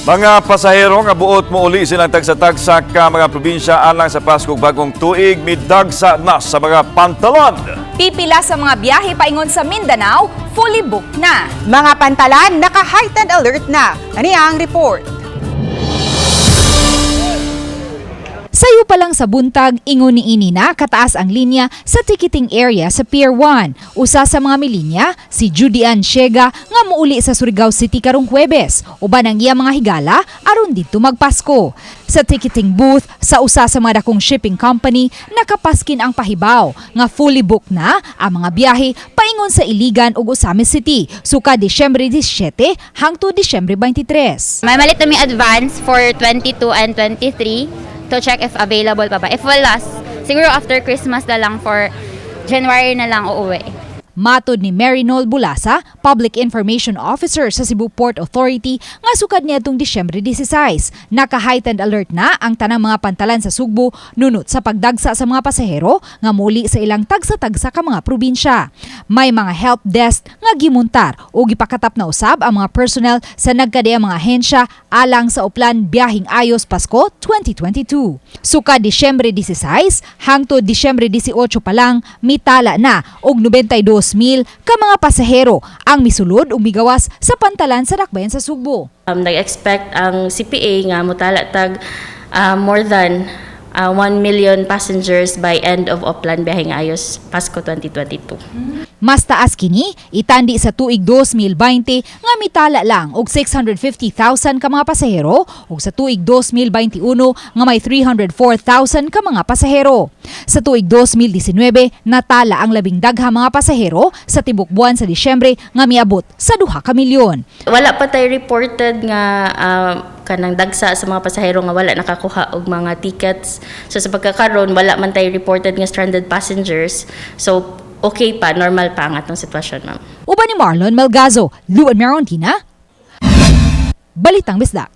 Mga pasahero nga buot mouli silang tagsa-tagsa ka mga probinsya alang sa Pasko ug Bagong Tuig midagsa na sa mga pantalan. Pipila sa mga biyahe paingon sa Mindanao, fully booked na. Mga pantalan, naka-heightened alert na. Ani ang report. Sayo pa lang sa buntag, ingon ni ini na kataas ang linya sa ticketing area sa Pier 1. Usa sa mga milinya, si Judy Ann Shega nga muuli sa Surigao City karong Huwebes, uban ang iya mga higala aron didto magpasko. Sa ticketing booth sa usa sa mga dakong shipping company, nakapaskin ang pahibaw nga fully booked na ang mga biyahe paingon sa Iligan ug Ozamiz City suka Disyembre 17 hangtod Disyembre 23. May malit na may advance for 22 and 23 to check if available pa ba. If wala, siguro after Christmas na lang, for January na lang uuwi. Matod ni Marinol Bulasa, Public Information Officer sa Cebu Port Authority, nga sukad niadtong Disyembre 16, naka-heightened alert na ang tanang mga pantalan sa Sugbo nunot sa pagdagsa sa mga pasahero nga muli sa ilang tagsa-tagsa ka mga probinsya. May mga help desk nga gimuntar o gipakatap na usab ang mga personnel sa nagkadiyang mga ahensya alang sa Oplan Biyaheng Ayos Pasko 2022. Suka Disyembre 16 hangtod Disyembre 18 pa lang, mitala na og 92,000 ka mga pasahero ang misulod ug migawas sa pantalan sa dakbayan sa Sugbo. Nag-expect ang CPA nga mutala tag more than 1 million passengers by end of Oplan Biyaheng Ayos Pasko 2022. Mas taas kini itandi sa tuig 2020 nga mitala lang og 650,000 ka mga pasahero ug sa tuig 2021 nga may 304,000 ka mga pasahero. Sa tuig 2019, natala ang labing daghang mga pasahero sa tibok buwan sa Disyembre nga miabot sa 2 ka milyon. Wala pa tay reported nga kanang dagsa sa mga pasahero nga wala nakakuha og mga tickets. So sa pagkakaron, wala man tay reported nga stranded passengers. So okay pa, normal pa ang atong sitwasyon, ma'am. Uban ni Marlon Melgazo, Luan Merontina, Balitang Bisdak.